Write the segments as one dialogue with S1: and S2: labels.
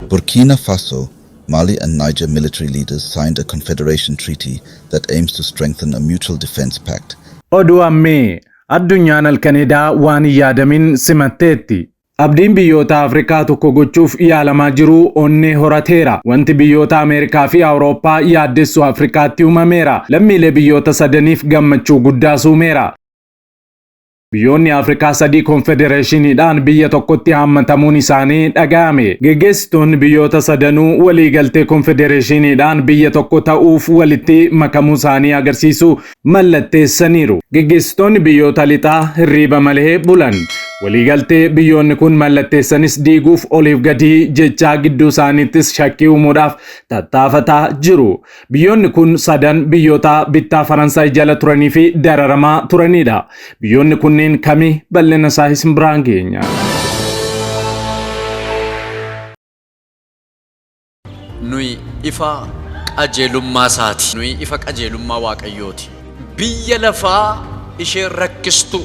S1: Burkina Faso, Mali and Niger military leaders signed a confederation treaty that aims to strengthen a mutual defense pact.
S2: Oduu Ammee! Addunyaan halkan edaa waan hin yaadamin simatteetti. Abdiin biyyoota Afrikaa tokko gochuuf yaalamaa jiru onnee horateera. Wanti biyyoota Ameerikaa fi Awurooppaa yaaddessu Afrikaatti uumameera. Lammiilee biyyoota sadaniif gammachuu guddaas uumeera. Biyyoonni Afrikaa sadii konfedereeshiniidhaan biyya tokkotti haammatamuun isaanii dhaga'ame. Geggeessitoonni biyyoota sadanuu waliigaltee konfedereeshiniidhaan biyya tokko ta'uuf walitti makamuu isaanii agarsiisu mallatteessaniiru. Geggeessitoonni biyyoota lixaa hirriiba malee bulan. Waliigaltee biyyoonni kun mallatteessanis diiguuf oliif gadi jechaa gidduu isaaniittis shakkii uumuudhaaf tattaafataa jiru. Biyyoonni kun sadan biyyoota bittaa Faransaay jala turanii fi dararamaa turanidha. Biyyoonni kunneen kami bal'ina isaa isin biraan geenya.
S3: Nuyi ifa qajeelummaa isaati. Nuyi ifa qajeelummaa Waaqayyooti. Biyya lafaa ishee rakkistuu,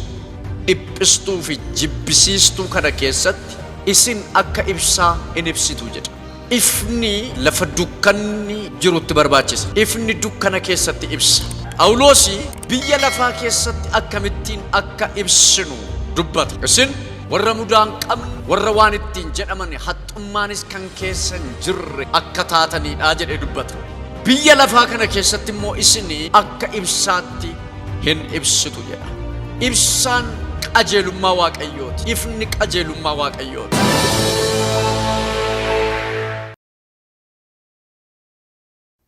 S3: dhiphistuu fi jibbisiistuu kana keessatti isin akka ibsaa in ibsitu jedha. Ifni lafa dukkanni jirutti barbaachisa. Ifni dukkana keessatti ibsa. Phaawulos biyya lafaa keessatti akkamittiin akka ibsinu dubbata. Isin warra mudaa hin qabne, warra waan ittiin jedhaman haxxummaanis kan keessa hin jirre akka taataniidha jedhee dubbata. Biyya lafaa kana keessatti immoo isin akka ibsaatti hin ibsitu jedha. Ibsaan qajeelummaa Waaqayyooti. Ifni qajeelummaa Waaqayyooti.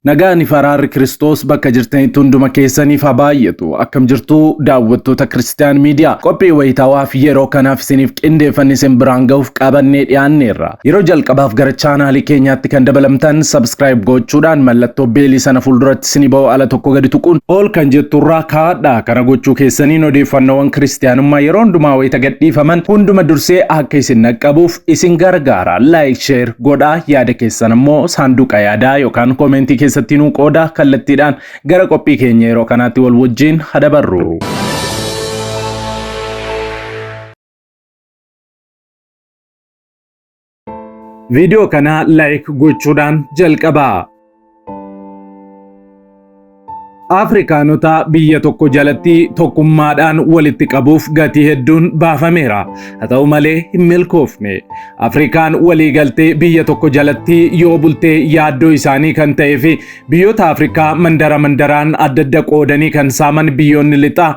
S2: Nagaan fi araarri Kiristoos bakka jirtanitti hunduma keessaniif haa baay'atu. Akkam jirtu daawwattoota Kiristiyaan Miidiyaa. Qophii wayitaawaa fi yeroo kanaaf isiniif qindeeffanne isin biraan gahuuf qabannee dhiyaanneerra. Yeroo jalqabaaf gara chaanaalii keenyaatti kan dabalamtan subscribe gochuudhaan mallattoo beelii sana fuulduratti isinii ba'u ala tokko gadi tuquun all kan jetturraa kaa'adha. Kana gochuu keessaniin odeeffannoowwan Kiristiyaanummaa yeroo hundumaa wayita gadhiifaman hunduma dursee akka isin dhaqqabuuf isin gargaara. Like, share godhaa yaada keessan ammoo saanduqa yaadaa yookaan koomentii keessatti nuu qoodaa kallattiidhaan gara qophii keenya yeroo kanaatti wal wajjin hadabarru. Viidiyoo kana like gochuudhaan jalqabaa. Afrikaanota biyya tokko jalatti tokkummaadhaan walitti qabuuf gatii hedduun baafameera. Haa ta'u malee hin milkoofne. Afrikaan waliigaltee biyya tokko jalatti yoo bultee yaaddoo isaanii kan ta'ee fi biyyoota Afrikaa mandara mandaraan adda adda qoodanii kan saaman biyyoonni lixaa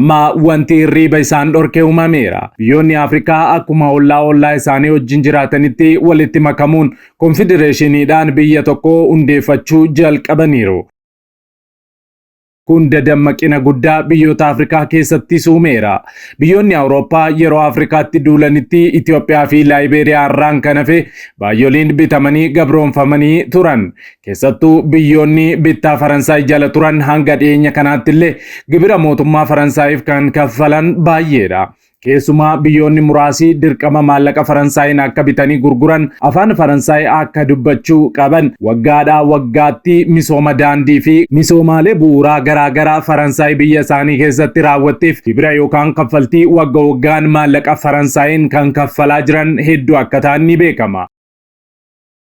S2: amma wanti hirriiba isaan dhorke uumameera. Biyyoonni Afrikaa akkuma ollaa ollaa isaanii wajjin jiraatanitti walitti makamuun konfedereeshiniidhaan biyya tokko hundeeffachuu jalqabaniiru. Kun dadammaqina guddaa biyyoota Afrikaa keessattis uumeera. Biyyoonni Awurooppaa yeroo Afrikaatti duulanitti Itoophiyaa fi Laayibeeriyaa irraan kan hafe baay'oliin bitamanii gabroomfamanii turan. Keessattuu biyyoonni bittaa Faransaay jala turan hanga dhiyeenya kanaatti illee gibira mootummaa Faransaayiif kan kaffalan baay'eedha. Keessumaa biyyoonni muraasi dirqama maallaqa Faransaayiin akka bitanii gurguran, afaan Faransaay akka dubbachuu qaban, waggaadhaa waggaatti misooma daandii fi misoomaalee bu'uuraa garaa garaa Faransaay biyya isaanii keessatti raawwatteef gibira yookaan kaffaltii wagga waggaan maallaqa Faransaayiin kan kaffalaa jiran hedduu akka ta'an ni beekama.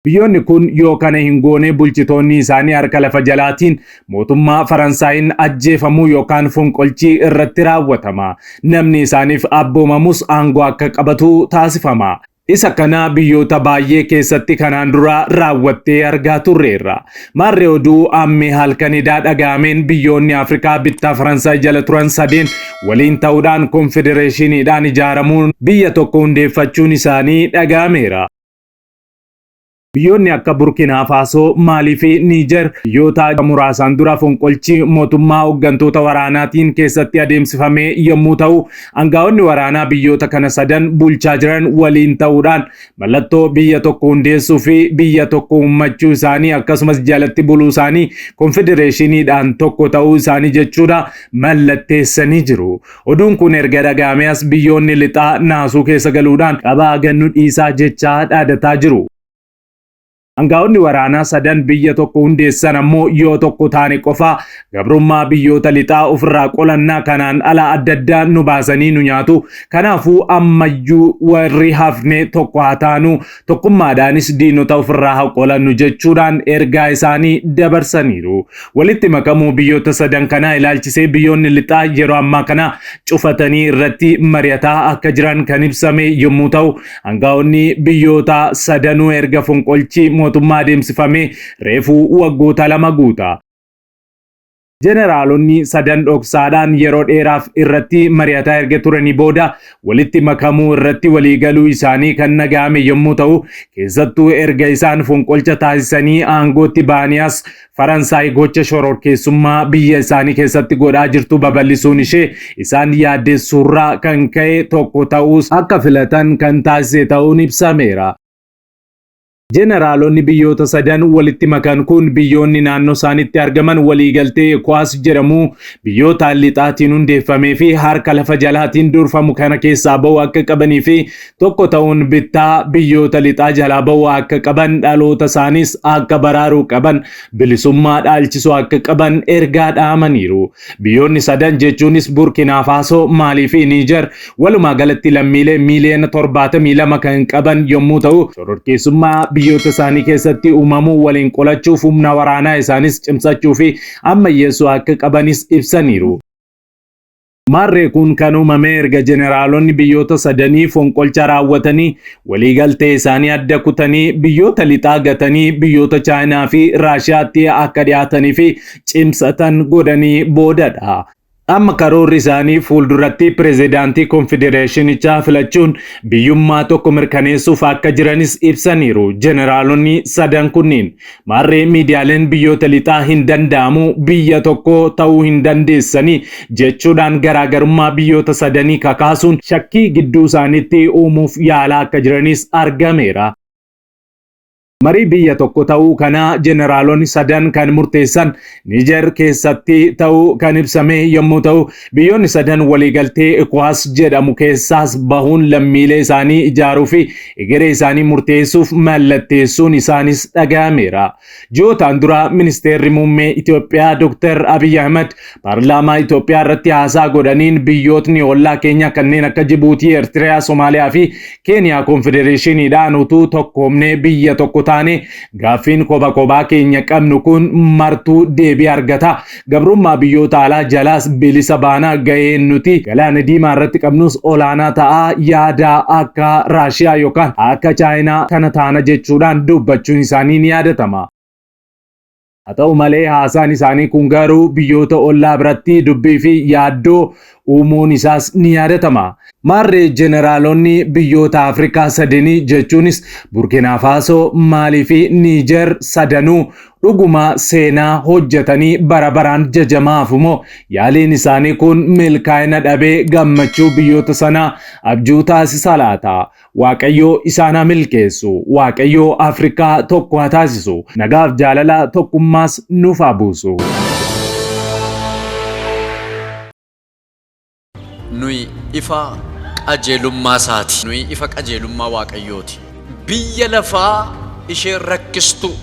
S2: Biyyoonni kun yoo kana hin goone bulchitoonni isaanii harka lafa jalaatiin mootummaa Faransaayiin ajjeefamuu yookaan fonqolchii irratti raawwatama. Namni isaaniif abboomamus aangoo akka qabatu taasifama. Isa kana biyyoota baay'ee keessatti kanaan dura raawwattee argaa turreerra. Maarree oduu ammee halkan edaa dhaga'ameen biyyoonni Afrikaa bittaa Faransaay jala turan sadeen waliin ta'uudhaan konfedereeshiniidhaan ijaaramuun biyya tokko hundeeffachuun isaanii dhaga'ameera. Biyyoonni akka Burkinaa Faasoo, Maalii fi Niijer biyyoota muraasaan dura fonqolchi mootummaa hooggantoota waraanaatiin keessatti adeemsifame yommuu ta'u, angaa'onni waraanaa biyyoota kana sadan bulchaa jiran waliin ta'uudhaan mallattoo biyya tokko hundeessuu fi biyya tokko uummachuu isaanii akkasumas jalatti buluu isaanii konfedereeshiniidhaan tokko ta'uu isaanii jechuudha mallatteessanii jiru. Oduun kun erga dhaga'amee as biyyoonni lixaa naasuu keessa galuudhaan qabaa gannu dhiisaa jechaa dhaadataa jiru. Angaa'onni waraanaa sadan biyya tokko hundeessan ammoo yoo tokko taane qofa gabrummaa biyyoota lixaa ofirraa qolannaa, kanaan ala adda addaa nu baasanii nu nyaatu. Kanaafuu ammayyuu warri hafne tokko haa taanu, tokkummaadhaanis diinota ofirraa haa qolannu jechuudhaan ergaa isaanii dabarsaniiru. Walitti makamuu biyyoota sadan kanaa ilaalchisee biyyoonni lixaa yeroo ammaa kana cufatanii irratti mari'ataa akka jiran kan ibsame yommuu ta'u, angaa'onni biyyoota sadanuu erga fonqolchi mootummaa adeemsifamee reefuu waggoota 2 guuta. Jeneraalonni sadan dhoksaadhaan yeroo dheeraaf irratti mari'ataa erga turanii booda walitti makamuu irratti waliigaluu isaanii kan dhaga'ame yommuu ta'u, keessattuu erga isaan fonqolcha taasisanii aangootti ba'anii as Faransaay gocha shororkeessummaa biyya isaanii keessatti godhaa jirtu babal'isuun ishee isaan yaaddessuurraa kan ka'e tokko ta'uus akka filatan kan taasise ta'uun ibsameera. Jeneraalonni biyyoota sadan walitti makan kun biyyoonni naannoo isaanitti argaman waliigaltee ECOWAS jedhamu biyyoota lixaatiin hundeeffamee fi harka lafa jalaatiin durfamu kana keessaa ba'uu akka qabanii fi tokko ta'uun bittaa biyyoota lixaa jalaa ba'uu akka qaban, dhaloota isaaniis akka baraaruu qaban, bilisummaa dhaalchisuu akka qaban ergaa dhaamaniiru. Biyyoonni sadan jechuunis Burkinaa Faasoo, Maalii fi Niijer walumaa galatti lammiilee miiliyoona 72 kan qaban yommuu ta'u, shororkeessummaa biyyoota isaanii keessatti uumamuu waliin qolachuuf humna waraanaa isaanis cimsachuu fi ammayyeessuu akka qabanis ibsaniiru. Maarree kun kan uumame erga jeneraalonni biyyoota sadanii fonqolcha raawwatanii waliigaltee isaanii adda kutanii biyyoota lixaa gatanii biyyoota Chaayinaa fi Raashiyaatti akka dhiyaatanii fi cimsatan godhanii boodadha. Amma karoorri isaanii fuulduratti pirezidaantii konfedereeshinichaa filachuun biyyummaa tokko mirkaneessuuf akka jiranis ibsaniiru. Jeneraalonni sadan kunniin maarree miidiyaaleen biyyoota lixaa hin danda'amu, biyya tokko ta'uu hin dandeessanii jechuudhaan garaagarummaa biyyoota sadanii kakaasuun shakkii gidduu isaaniitti uumuuf yaalaa akka jiranis argameera. Marii biyya tokko ta'uu kanaa jeneraalonni sadan kan murteessan Niijer keessatti ta'uu kan ibsame yommuu ta'u, biyyoonni sadan waliigaltee ECOWAS jedhamu keessaas bahuun lammiilee isaanii ijaaruu fi egeree isaanii murteessuuf mallatteessuun isaanis dhaga'ameera. Ji'ootaan dura ministeerri muummee Itoophiyaa Dr. Abiy Ahmed paarlaamaa Itoophiyaa irratti haasaa godhaniin biyyootni ollaa keenya kanneen akka Jibuutii, Eertiriyaa, Somaaliyaa fi Keeniyaa konfedereeshiniidhaan utuu tokkoomnee biyya tokko taane gaaffiin koba kobaa keenya qabnu kun martuu deebii argata. Gabrummaa biyyoota alaa jalaas bilisa baana, gaheen nuti galaana diimaa irratti qabnus olaanaa ta'a, yaada akka Raashiyaa yookaan akka Chaayinaa kana taana jechuudhaan dubbachuun isaanii ni yaadatama. Haa ta'u malee haasaan isaanii kun garuu biyyoota ollaa biratti dubbii fi yaaddoo uumuun isaas ni yaadatama. Maarree jeneraalonni biyyoota Afrikaa sadenii jechuunis Burkinaa Faasoo, Maalii fi Niijer sadanuu dhuguma seenaa hojjetanii bara baraan jajamaa hafu moo yaaliin isaanii kun milkaa'ina dhabee gammachuu biyyoota sanaa abjuu taasisa laata? Waaqayyo isaan haa milkeessu. Waaqayyo Afrikaa tokko haa taasisu. Nagaaf jaalala tokkummaas nuuf haa buusu.
S3: Nuyi ifa qajeelummaa isaati. Nuyi ifa qajeelummaa Waaqayyooti. Biyya lafaa ishee rakkistuu,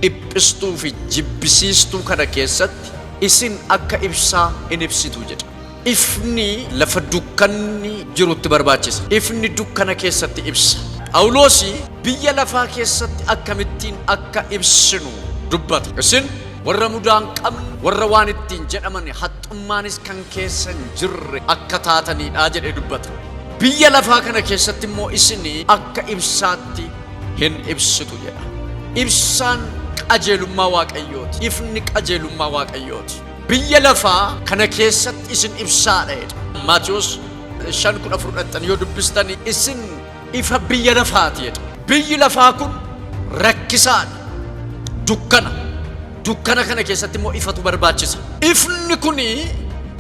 S3: dhiphistuu fi jibbisiistuu kana keessatti isin akka ibsaa in ibsitu jedha. Ifni lafa dukkanni jirutti barbaachisa. Ifni dukkana keessatti ibsa. Phaawulos biyya lafaa keessatti akkamittiin akka ibsinu dubbata. Isin warra mudaa hin qabne, warra waan ittiin jedhaman haxxummaanis kan keessa hin jirre akka taataniidha jedhee dubbata. Biyya lafaa kana keessatti immoo isin akka ibsaatti hin ibsitu jedha. Ibsaan qajeelummaa Waaqayyooti. Ifni qajeelummaa Waaqayyooti. Biyya lafaa kana keessatti isin ibsaadha jedha. Maatiyos 5:14 dhaqxanii yoo dubbistan isin ifa biyya lafaati jedha. Biyyi lafaa kun rakkisaadha. Dukkana. Dukkana kana keessatti immoo ifatu barbaachisa. Ifni kun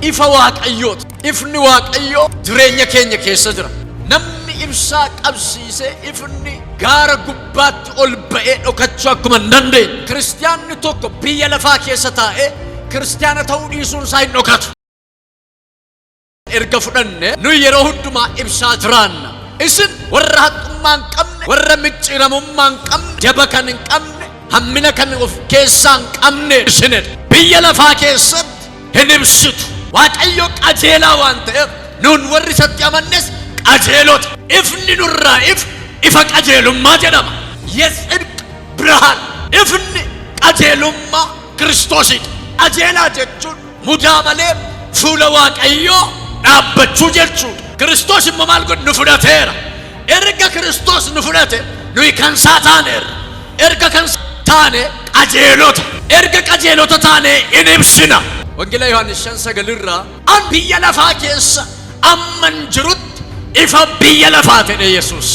S3: ifa Waaqayyooti. Ifni Waaqayyoo jireenya keenya keessa jira. Namni ibsaa qabsiisee ifni gaara gubbaatti ol ba'ee dhokachuu akkuma hin dandeenye, kiristiyaanni tokko biyya lafaa keessa taa'ee kiristiyaana ta'uu dhiisuun isaa hin dhokatu. Erga fudhanne nuyi yeroo hundumaa ibsaa jiraanna. Isin warra haxxummaa hin qabne, qabne, warra micciiramummaa hin qabne, daba kan hin qabne, hammina kan of keessaa hin qabne isinidha. Biyya lafaa keessatti hin ibsitu. Waaqayyo qajeelaa waan ta'eef nuun warri isatti amannes qajeelota. Ifni nurraa ifu ifa qajeelummaa jedhama. የጽድቅ ብርሃን ifni qajeelummaa Kiristoosidha. Qajeelaa jechuun mudaa malee fuula Waaqayyoo dhaabbachuu jechuudha. Kiristoos immoo maal godhe? Nu fudhateera. Erga Kiristoos nu fudhate nuyi kan isaa taaneerra. Erga kan taane qajeelota. Erga qajeelota taane in ibsina. Wangeela Yohaannis 5:9 irraa an biyya lafaa keessa amman jirutti ifa biyya lafaa ta'e Yesuus.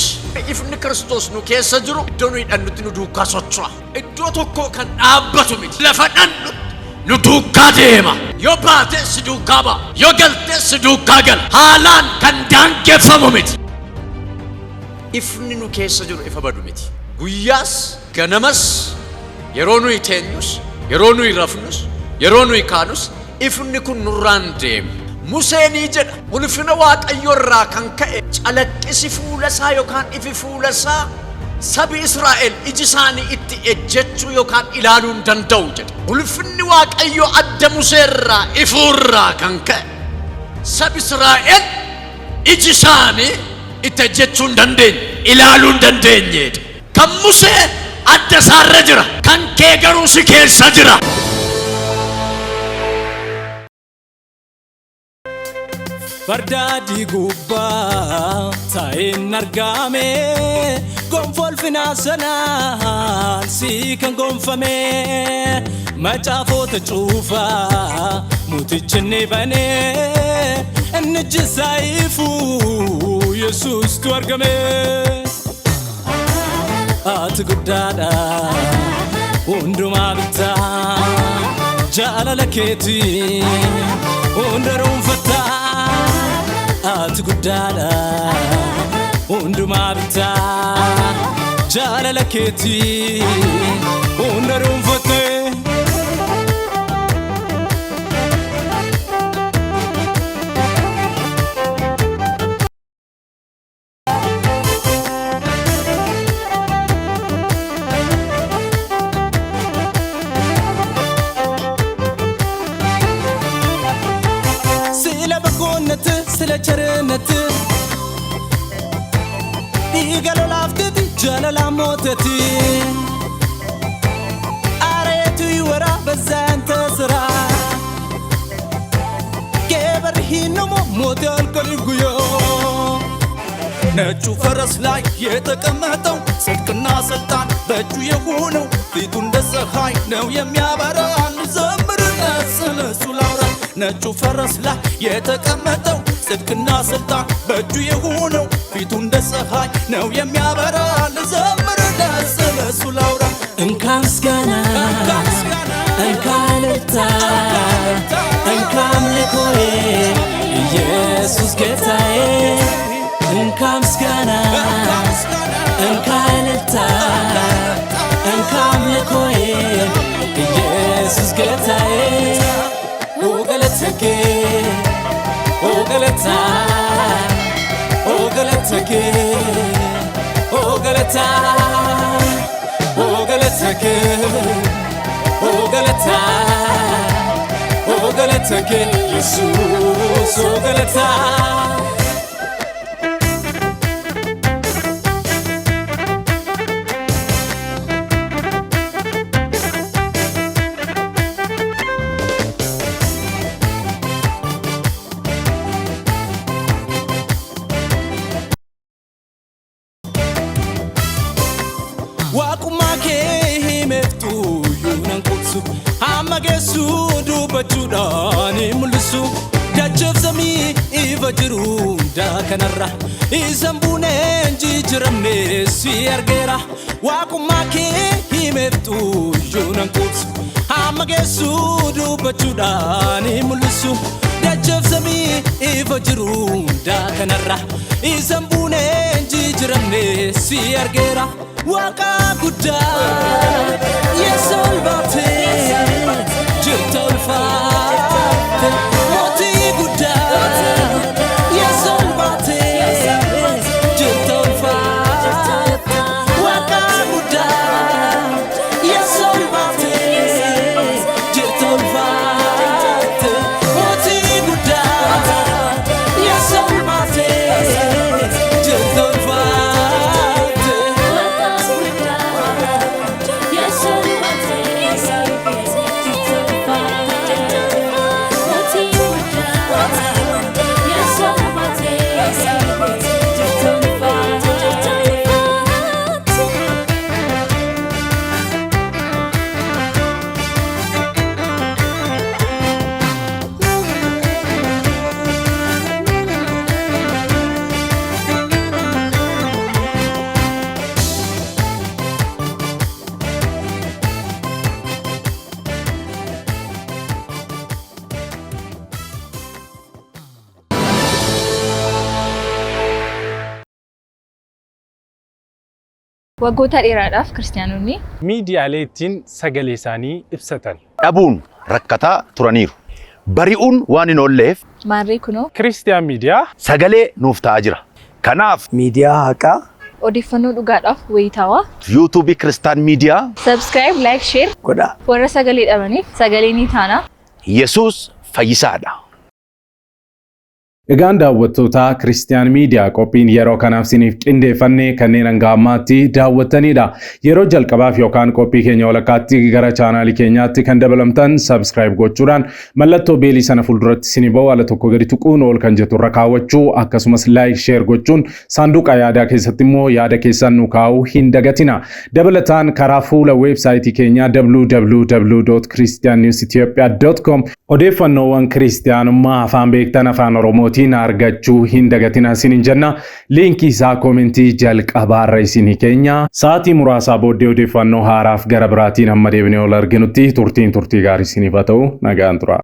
S3: Ifni Kiristoos nu keessa jiru iddoo nuyi dhannutti nu duukaa socho'a. Iddoo tokko kan dhaabbatu miti. Lafa dhannutti nu duukaa deema. Yoo baate si duukaa ba'a. Yoo galte si duukaa gala. Haalaan kan daangeffamu miti. Ifni nu keessa jiru ifa badu miti. Guyyaas ganamas yeroo nuyi teenyus, yeroo nuyi rafnus, yeroo nuyi kaanus ifni kun nurraan deemu. Museenii jedha, ulfina Waaqayyo irraa kan ka'e calaqqisi fuula isaa yookaan ifi fuula isaa sabi Israa'el iji isaanii itti ejjechuu yookaan ilaaluu hin danda'u jedha. Ulfinni Waaqayyo adda Musee irraa ifuurraa kan ka'e sabi Israa'el iji isaanii itti ejjechuu hin dandeenye, ilaaluu hin dandeenyeedha. Kan Musee adda isaarra jira, kan kee garuu si keessa jira.
S4: Farda adii gubbaa taa'een argame, gonfoo ulfinaa sanaan si kan gonfame, macaafota cuufaa mootichi ni bane, inni ijji ifuu Yesuustu argame. Ati guddaadha, hundumaa bittaa, jaalala keetii hunda dhuunfattaa. Ati guddaadha, hundumaa bittaa, jaalala keetii hunda dhuunfattee. ስለ በጎነት ስለ ቸርነት dhiiga lolaafteti jaalala mooteti አሬቱ ይወራ በዛ ያንተ ስራ keebarhiinomo moote halkaniif guyyaa.
S5: ነጩ ፈረስ ላይ የተቀመጠው ጽድቅና ስልጣን በእጁ የሆነው ፊቱ እንደ ፀሐይ ነው የሚያበራ፣ ልዘምርለት ስለ እሱ ላውራ። ነጩ ፈረስ ላይ የተቀመጠው ጽድቅና ስልጣን በእጁ የሆነው ፊቱ እንደ ፀሐይ ነው የሚያበራ፣ ልዘምርለት ስለ እሱ ላውራ።
S4: እንካ ምስጋና፣ እንካ እልልታ፣ እንካ አምልኮዬ ኢየሱስ ጌታዬ። እንካ ምስጋና፣ እንካ እልልታ፣ እንካ አምልኮዬ ኢየሱስ ጌታዬ። ኦ galatake, ኦ galata, ኦ galatake, ኦ galata, ኦ galatake, ኦ galata, ኦ galatake ኢየሱስ ኦ galata. Waaqummaa kee himeeftu yuunan qubsu, hamma geessu dubbachuudhaan hin mul'isu. Dacheef samii ifa jiru hundaa kanarra isan buuneen jijjiiramne si argeera. Waaqummaa kee himeeftu yuunan qubsu, hamma geessu dubbachuudhaan hin mul'isu. Dacheef samii ifa jiru hundaa kanarra isan buuneen jijjiiramne si argeera. Waaqa guddaa yeessa ol baatee jirta, ulfaate mootii guddaa yeessa ol baatee jirta, ulfaate.
S6: Waggoota dheeraadhaaf Kiristaanonni
S2: miidiyaalee ittiin sagalee isaanii ibsatan
S7: dhabuun rakkataa turaniiru. Bari'uun waan hin oolleef
S6: Maarree kunoo
S2: Kiristiyaan Miidiyaa
S7: sagalee nuuf ta'aa jira. Kanaaf
S8: Miidiyaa haqaa
S6: odeeffannoo dhugaadhaaf wayitaawaa
S7: Yuutuubii Kiristaan Miidiyaa
S6: subscribe, like, share
S8: godhaa.
S6: Warra sagalee dhabaniif sagalee ni taana.
S7: Yesuus fayyisaadha.
S2: Egaan daawwattoota Kiristiyaan Miidiyaa, qophiin yeroo kanaaf isiniif qindeeffanne kanneen hanga ammaatti daawwattanidha. Yeroo jalqabaaf yookaan qophii keenya walakkaatti gara chaanaalii keenyaatti kan dabalamtan subscribe gochuudhaan mallattoo beelii sana fuulduratti isinii bahu ala tokko gadi tuquun ol kan jettu irra kaawwachuu, akkasumas like, share gochuun saanduqa yaadaa keessatti immoo yaada keessan nu kaa'uu hin dagatina. Dabalataan karaa fuula weebsaayitii keenyaa www.christiannewsethiopia.com odeeffannoowwan kiristiyaanummaa afaan beektan Afaan Oromootiin argachuu hin dagatina isiniin jenna. Liinkii isaa koomentii jalqabaarra isinii keenya. Sa'aatii muraasaa booddee odeeffannoo haaraaf gara biraatiin hamma deebinee ol arginutti turtiin turtii gaarii isiniif haa ta'u, nagaan tura.